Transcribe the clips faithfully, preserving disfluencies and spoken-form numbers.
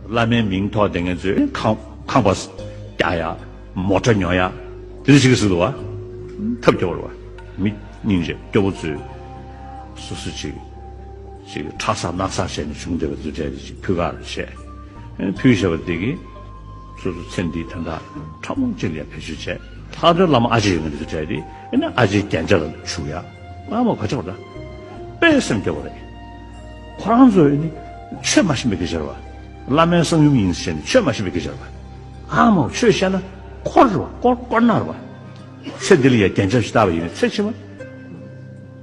བླ་མའི་མིང་ཐོགས་བསྡད་མཁན་ཚོས་ཁང་ཁང་པ་རྒྱག་ཡ། མོ་ཊ་ཉོ་ཡ། དེ་འདྲ་ཞིག་གི་ཟེར་འདུག་བ། ཐབས་སྐྱོ་བོ་རེད་བ། མི་སྙིང་རྗེ་སྐྱོ་བོ་ཚོས་སོ་སོ་ཅིག་ཅིག་ཁྲག་ཟག་རྣག་ཚགས་བྱས་ནས་བྱུང་བསྡད་པ་འདི་འདྲ་ཅིག་ཕུལ་ག་རེ་བྱས། ཕུལ་བཞག་པ་དེ་གིས་སོ་སོ་ཚེ་འདིའི་དོན་དག་ཕྲ་མོ་ཅིག་ལ་ཡ་བེད་སྤྱོད་བྱས། ལྷག་དོན་བླ་མ་ཨ་ཅེ་ཡོད་མཁན་འདི་ཚོ་བྱས་ཏེ་ཨ་ནི་ཨ་ཅེའི་རྒྱན་ཆ་ལ་བྱུག་ཡ། ཨ་མ་ག་ཆག་པ་འདྲ། དཔེ་སེམས་སྐྱོ་བོ་རེད། ཁོ་རང་ཚོ་ཨ་ནི་ཆོས་མ་ཤེས་པའི་སྐད་ཆ་རེད་བ། བླ་མའི་གསང་ཡུམ་ཡིན་ཟེར་ནས་ཆོས་མ་ཤེས་པའི་སྐད་ཆ་རེད་བ། ཨ་མ་ཆོས་བཤད་ན་འཁོར་རེད་བ། དཀོར་དཀོར་ནག་རེད་བ། ཚེ་འདི་ལ་ཡ་རྒྱན་ཆ་ཞིག་བཏགས་པ་ཡིན་ན་ཚེ་ཕྱི་མ་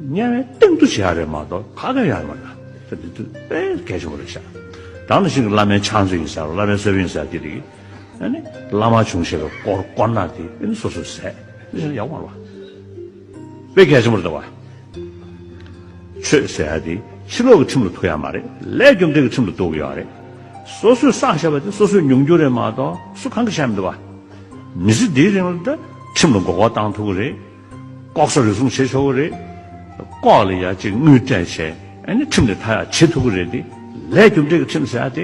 དམྱལ་བའི་སྟེང་དུ་བྱེད་ཡ་རེད་མ་གཏོགས་ག་ག་ཡ་ཡོད་མ་རེད། ཚེ་འདི་དུས་དཔེ་གལ་ཆེན་པོ་རེད་ཤག་དེ་ནང་བཞིན་གྱི་བླ་མའི་ཕྱག་མཛོད་ཡིན་ཟེར་བ། བླ་མའི་གསོལ་དཔོན་ཡིན་ཟེར་བ་དེ་རིགས་ཨ་ནི་བླ་མ་བྱུང་ཞེས་པའི་དཀོར་དཀོར་ནག་དེ་ཨ་ནི་སོ་སོས་ཟས། དེ་བཞིན་ཡག་པོ་མ་རེད་བ། དཔེ་གལ་ཆེན་པོ་རེད་བ། ཆོས་ཟེར་ཡ་དེ་ཕྱི་ལོགས་ཀྱི་ཁྲིམས་ལ་ཐུག་ཡ་མ་རེད། ལས་རྒྱུ་འབྲས་ཀྱི་ཁྲིམས་ལ་ཐུག་གི་ཡོད་རེད། སོ་སོས་བསགས་བཞག་པ་དེ་སོ་སོས་མྱོང་རྒྱུ་རེད་མ་གཏོགས་སུ་གང་གིས་བཤད་མི་འདུག་བ། མི་ཚེ་འདིའི་རིང་ལ་ད་ཁྲིམས་ལ་མགོ་སྐོར་བཏང་ཐུབ་ཀྱི་རེད། ལྐོག་ཟ་རུལ་སུངས་བྱེད་ཆོག་གི་རེད། ལྐོག་ལ་ཡ་གཅིག་དངུལ་སྤྲད་བྱས་ཨ་ནི་ཁྲིམས་ལས་ཐར་ཡ་བྱེད་ཐུབ་ཀྱི་རེད་དེ། ལས་རྒྱུ་འབྲས་ཀྱི་ཁྲིམས་ཟེར་ཡ་དེ་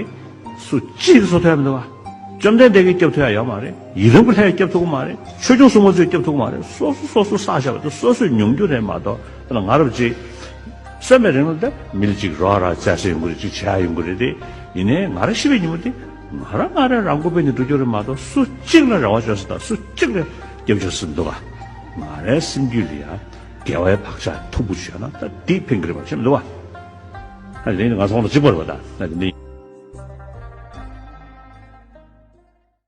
སུ་གཅིག་གིས་བཟོ་ཐུབ་ཡ་མི་འདུག་བ། བཅོམ་ལྡན་འདས་ཀྱིས་སྐྱོབ་ཐུབ་ཡ་ཡོད་མ་རེད། ཡི་དམ་གྱི་ལྷས་སྐྱོབ་ཐུབ་ཀྱི་མ་རེད། ཆོས་སྐྱོང་སྲུང་མ་ཚོས་སྐྱོབ་ཐུབ་ཀྱི་མ་རེད། སོ་སོ་སོ་སོས་བསགས་བཞག་པ་དེ་སོ་སོས་མྱོང་རྒྱུ་རེད་མ་གཏོགས། དེ་ལ་ང་རབ་ཅིག་གསོན་པའི་རིང་ལ་ད་མི་ལ་ཅིག་རོགས་རམ་བཙལ་ས་ཡོང་གི་རེད། ཅིག་བྱེད་ཡ་ཡོང་གི་རེད་དེ། ཡིན་ནའི་ང་རང་ཤི་བའི་ཉིན་མོ་དེ་ང་རང་ང་རང་རང་མགོ་སྦས་ནས་འགྲོ་རྒྱུ་རེད་མ་གཏོགས་སུ་གཅིག་ལ་རེ་བ་བཅོལ་ས་དང་སུ་གཅིག་ལ་སྐྱབས་བཅོལ་ས་མི་འདུག་ག་ང་རའི་སེམས་རྒྱུད་ལ་ཡ་དགེ་བའི་བག་ཆགས་མཐུག་པོ་བྱས་ན་ད་འདི་ཕན་གི་རེད་པ། ཤེས་མི་འདུག་བ། ད་དེ་ནི་ང་ཚོ་ཁོང་དང་གཅིག་པ་རེད་པ། ད་ད་དེ་འདི།